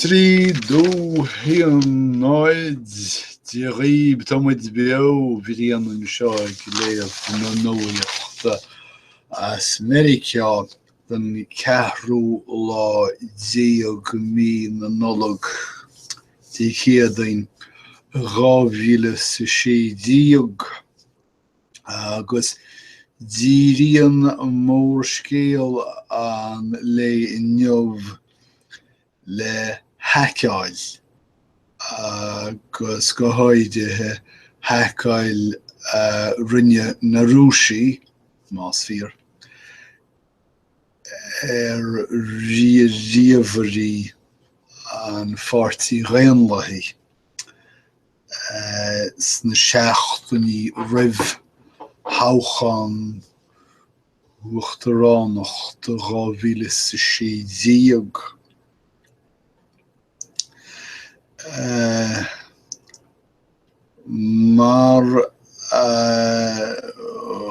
3, 2, 1, 0, Dia dhaoib, tá muid beo, Brian anseo ag léamh na nuachta as Meiriceá don ceathrú lá déag mí na Nollag, Dé Céadaoin, 2016. Agus díríonn mórscéal an lae inniu le haiceáil, agus go háirithe haiceáil a rinne na Rúisigh, más fíor, ar ríomhairí an Pháirtí Dhaonlathaigh. sna seachtainí roimh thoghchán uachtaránachta 2016. Mar a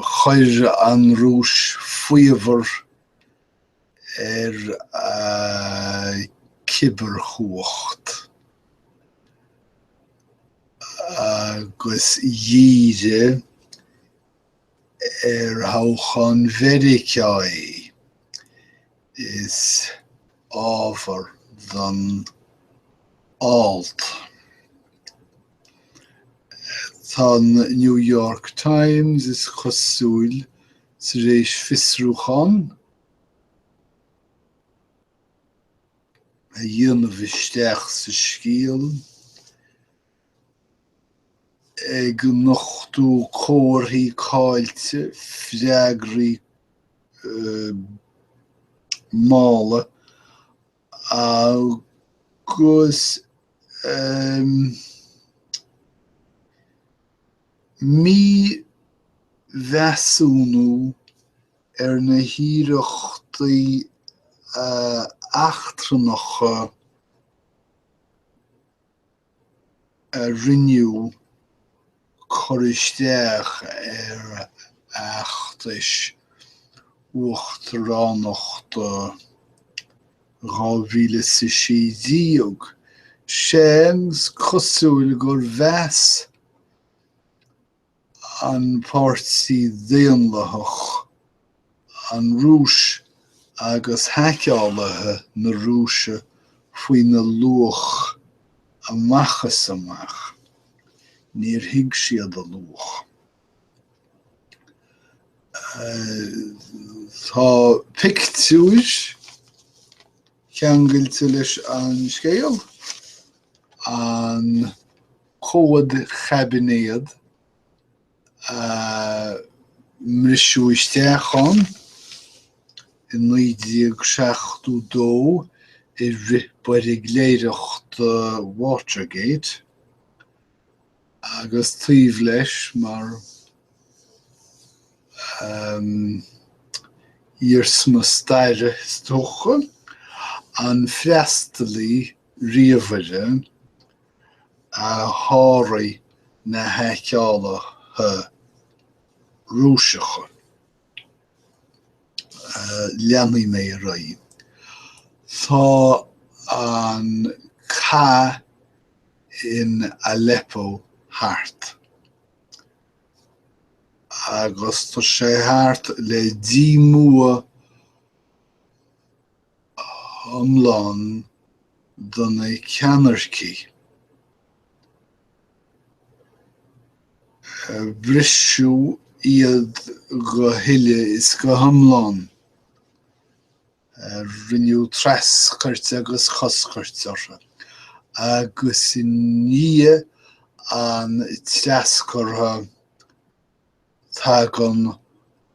chuir an Rúis faobhar ar a cibearchumhacht agus dhírigh ar thoghchán Mheiriceá é, is ábhar don alt. Tá an New York Times, is cosúil, tar éis fiosrúchán a dhéanamh isteach sa scéal, ag nochtadh comharthaí caillte, freagraí mála agus mímheasúnú ar na hiarrachtaí eachtrannacha a rinneadh cur isteach ar fheachtais uachtaránachta 2016. Seans cosúil gur mheas an Páirtí Daonlathach, an Rúis agus haiceálaithe na Rúise faoina luach amach is amach. Níor thuig siad a luach. Tá pictiúir ceangailte leis an scéal, an comhadchaibinéad a mbriseadh isteach ann i 1972 i rith buirgléireachta Watergate agus taobh leis mar iarsma staire is dócha, an freastalaí ríomhaire a sháraigh na haiceálaithe Rúiseacha. Leanfaidh mé ar aghaidh. Tá an cath in Aleppo thart. Agus tá sé thart le díomua iomlán do na ceannaircigh. Briseadh iad go huile is go hiomlán. Rinneadh treascairt agus coscairt orthu, agus i ndiaidh an treascartha Tagann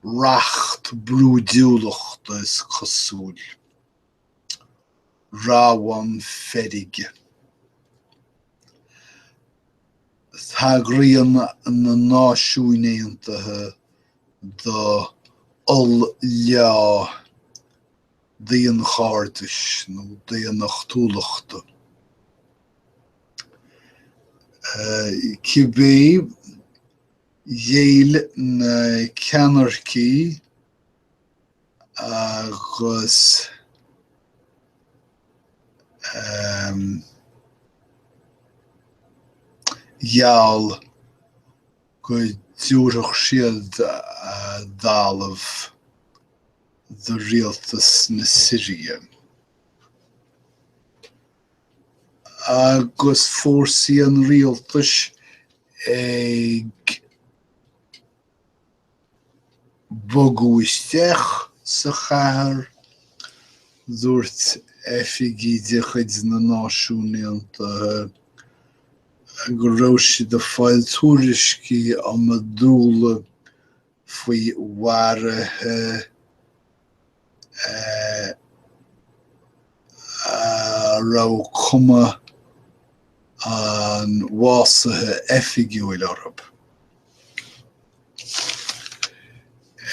racht brúidiúlachta, is cosúil. Rabhán feirge. Tagraíonn na Náisiúin Aontaithe do oll-leá daonchairdis nó daonnachtúlachta. Cibé Ghéill na ceannaircigh agus. Gheall go dtabharfadh siad a dtalamh do rialtas na Siria. Agus fórsaí an rialtais ag bogadh isteach sa chathair, dúirt oifigigh de chuid na Náisiún Aontaithe go raibh siad ag fáil tuairiscí iomadúla faoi mharuithe a raibh cuma an bhásaithe oifigiúil orthu.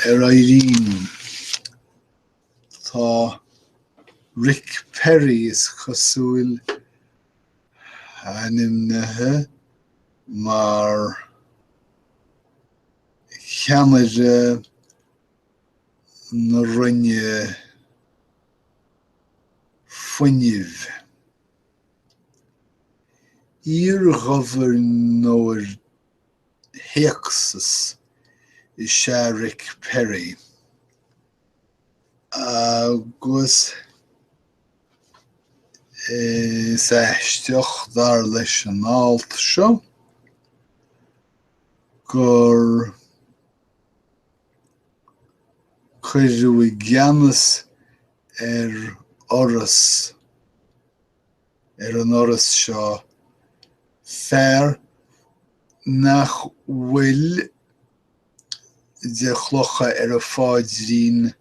Ar aghaidh linn, tá Rick Perry, is cosúil, ainmnithe mar cheannaire na Roinne Fuinnimh. Iarghobharnóir Théacsas is ea Rick Perry agus is aisteach, dar leis an alt seo, gur Cuireadh i gceannas ar fhoras ar an fhoras seo fear nach bhfuil de chlocha ar a phaidrín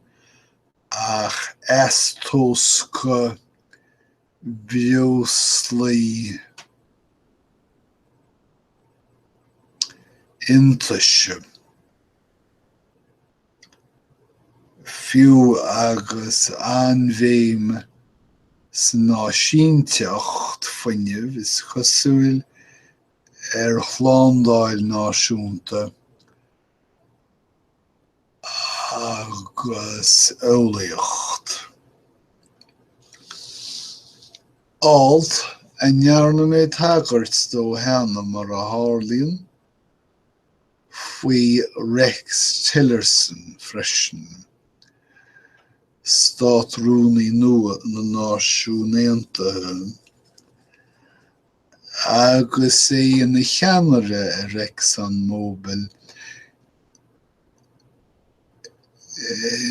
ach eastóscadh breoslaí iontaise. Fiú agus an-bhéim sa náisiúntacht fuinnimh, is cosúil, ar shlándáil náisiúnta agus eolaíocht. Alt a ndearna mé tagairt dó cheana, mar a tharlaíonn. faoi Rex Tillerson freisin, Stát-Rúnaí nua na Náisiún Aontaithe, agus é ina cheannaire ar ExxonMobil,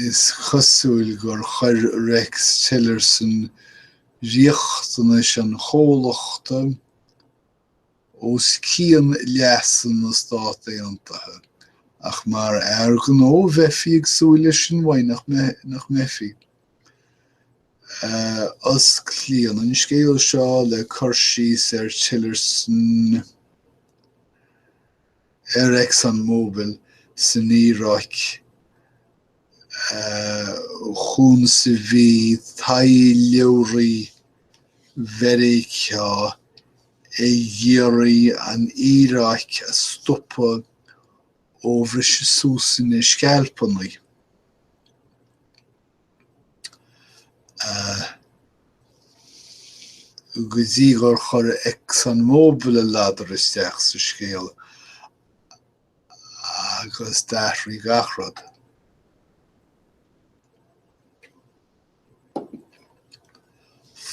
is cosúil gur chuir Rex Tillerson riachtanais an chomhlachta, os cionn leasa na Stát Aontaithe, ach mar fhear gnó bheifí ag súil leis sin uaidh, nach mbeifí? Osclaíonn an scéal seo le cur síos ar Tillerson ar ExxonMobil san Iaráic chúns a bhí taidhleoirí Mheiriceá ag iarraidh an Iaráic a stopadh ó bhriseadh suas ina scailpeanna. Go dtí gur chuir ExxonMobil a ladar isteach sa scéal agus d'athraigh gach rud.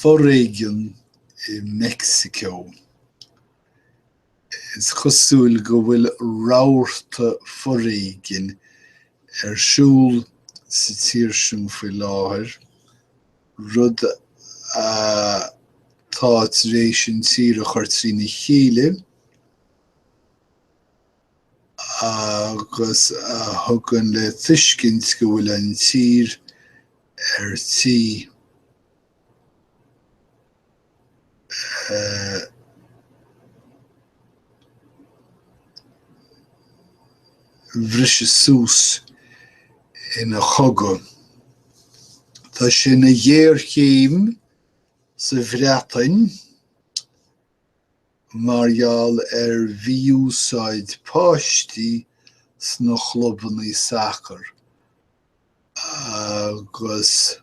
Foréigean i Meicsiceo. Is cosúil go bhfuil rabharta foréigin ar siúl sa tír sin faoi láthair, rud atá tar éis an tír a chur trína chéile agus a thugann le tuiscint go bhfuil an tír ar tí bhriseadh suas ina chogadh. Tá sé ina ghéarchéim sa Bhreatain mar gheall ar mhí-úsáid páistí sna clubanna sacair. agus.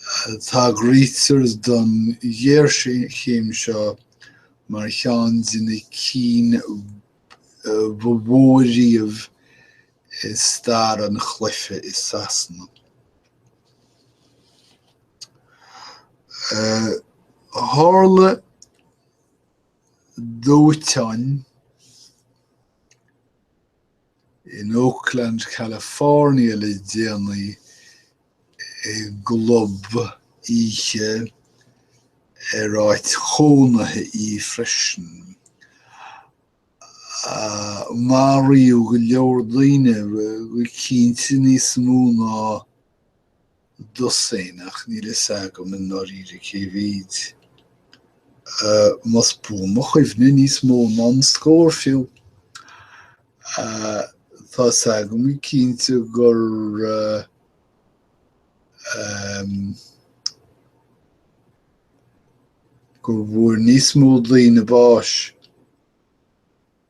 Tagraítear don ghéarchéim seo mar cheann de na cinn ba mhó riamh i stair an chluiche i Sasana. Tharla dóiteán in Oakland, California le déanaí i gclub oíche ar áit chónaithe í freisin. Maraíodh go leor daoine, go cinnte níos mó ná dosaen ach níl a fhios agam i ndáiríre cé mhéid. Más buan mo chuimhne, níos mó ná an scór fiú. Tá a fhios agam go cinnte gur go bhfuair níos mó daoine báis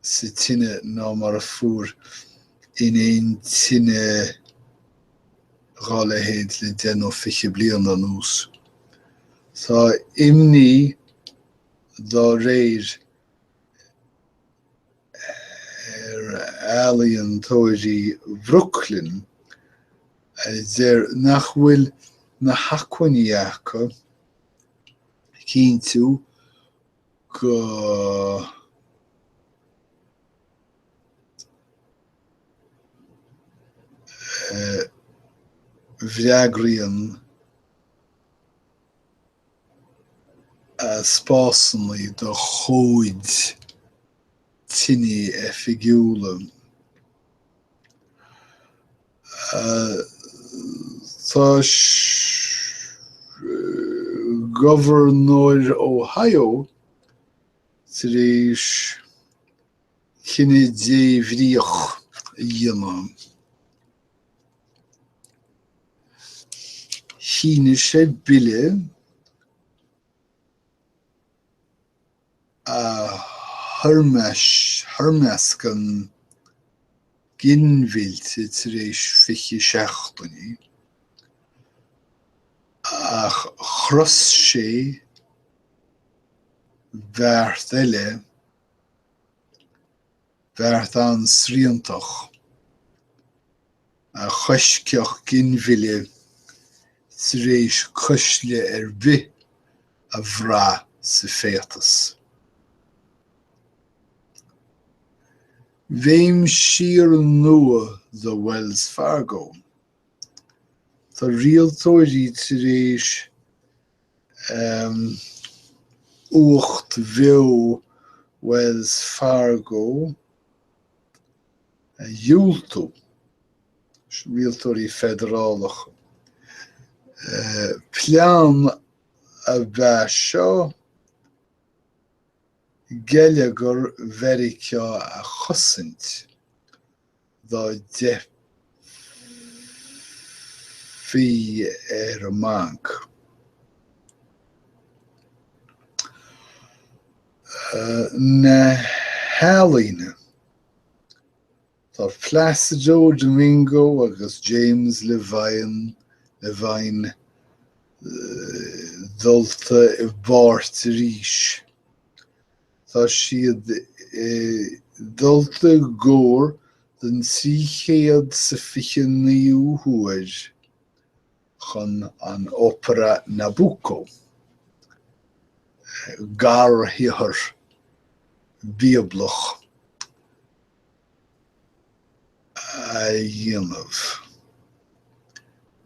sa tine ná mar a fuair in aon tine dá leithéid le deich nó 20 bliain anuas. Tá imní dá réir ar ealaíontóirí Bhrooklyn a deir nach bhfuil na hacmhainní acu cinntiú go bhfreagraíonn a spásanna do chóid tine oifigiúla. Tá Gobharnóir Ohio tar éis cinneadh débhríoch a dhéanamh. Shínigh sé bille a thoirmeascann ginmhillte tar éis 20 seachtainí, ach chros sé beart eile, beart an-sriantach, a choiscfeadh ginmhilleadh tar éis cuisle ar bith a bhrath sa bhféatas. Béim siar nua do Wells Fargo. Tá rialtóirí tar éis uacht bheo Wells Fargo a dhiúltú, rialtóirí feidearálacha. Plean ab ea seo geilleagar Mheiriceá a chosaint dá dteipfí ar an mbanc. Na healaíona. Tá Plácido Domingo agus James Levine Levine dulta i bpáirt arís. Tá siad dulta i gcomhar don 329ú huair chun an opera Nabucco, garshaothar bíoblach, a dhéanamh.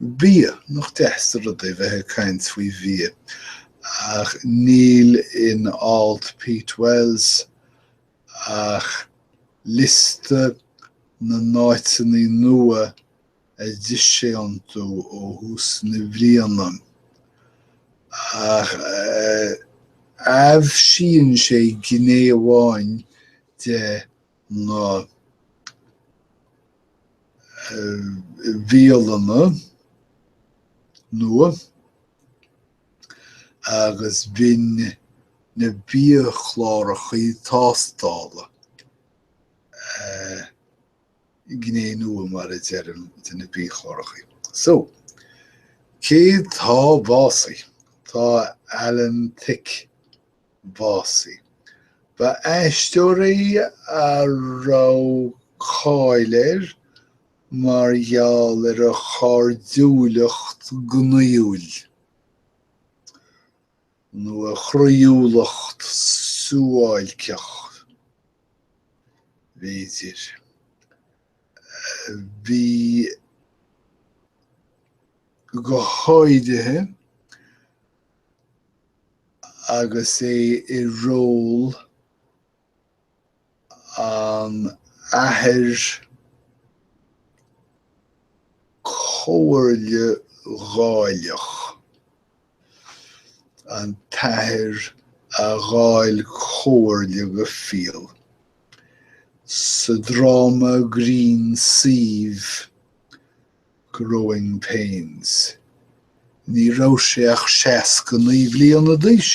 Bia, nach deas an rud é bheith ag caint faoi bhia, ach níl in alt Pete Wells ach liosta na n-áiteanna nua a d'ith sé iontu ó thús na bliana. Ach aibhsíonn sé gné amháin de na bialanna nua agus b'in na biachláracha tástála, gné nua mar a deirim de na biachláracha. So. Cé tá básaithe? Tá Alan Thicke básaithe. Ba aisteoir é a raibh cáil air mar gheall ar a chairdiúlacht ghnaíúil, nó a chroíúlacht suáilceach, b'fhéidir. Bhí go háirithe agus é i ról an athair comhairle dháileach, an t-athair a dháil comhairle go fial, sa dráma grinn suímh Growing Pains. Ní raibh sé ach 69 bliana d'aois.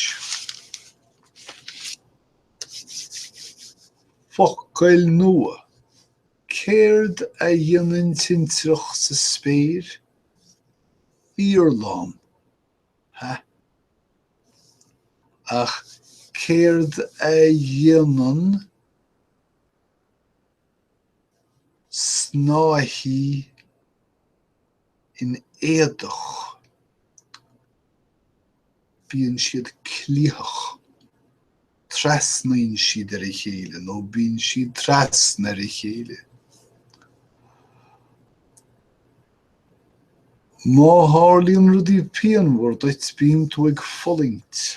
Focail nua. Céard a dhéanann tintreach sa spéir? Fiarlán. Ha? Ach céard a dhéanann snáithín in éadach? Bíonn siad cliathach. Trasnaíonn siad ar a chéile nó bíonn siad trasna ar a chéile. Má tharlaíonn rudaí pianmhar duit, bíonn tú ag fulaingt.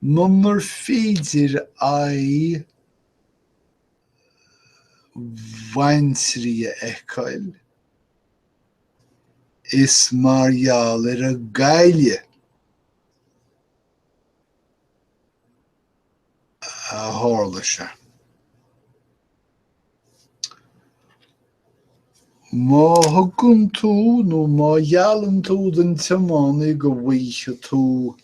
Munar féidir aghaidh bhaintrí a fheiceáil, is mar gheall ar a gcailleadh a tharla sé. Má thugann tú nó má gheallann tú don tiománaí go bhfaighidh tú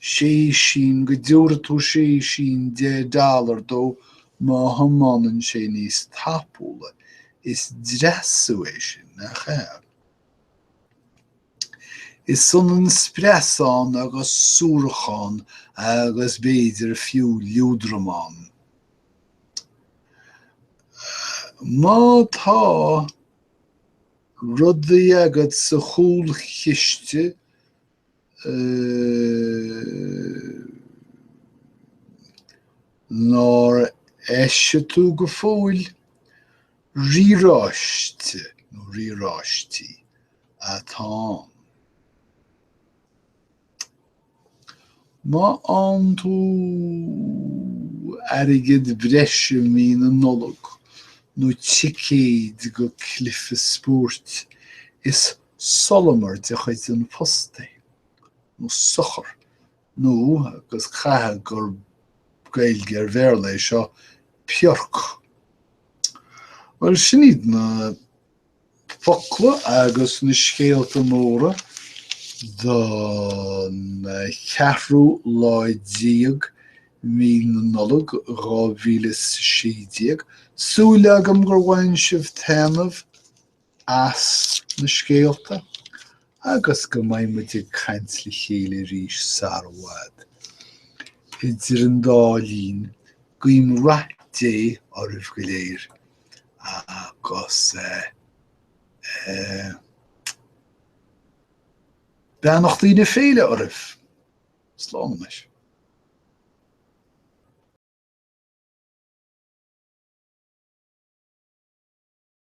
séisín, go dtabharfaidh tú séisín 10 dollar dó má thiomáineann sé níos tapúla, is dreasú é sin, nach ea? Is ionann spreasán agus suarachán agus b'fhéidir fiú liúdramán. Má tá rudaí agat sa chúlchiste nár eisigh tú go fóill, riaráiste nó riaráistí atá ann. Má fhaigheann tú airgead breise mí na Nollag nó ticéid go cluiche spóirt, is solamar de chuid An Post é, nó sochar, nó, agus caithfidh gur Gaeilge ar Bhéarla é seo, piorc. Bhuel, sin iad na focla agus na scéalta móra don cheathrú lá déag mí na Nollag 2016. Súil agam gur bhain sibh taitneamh as na scéalta agus go mbeidh muid ag caint le chéile arís sar i bhfad. Idir an dá linn, guím rath Dé oraibh go léir. Agus beannachtaí na féile oraibh! Slán anois.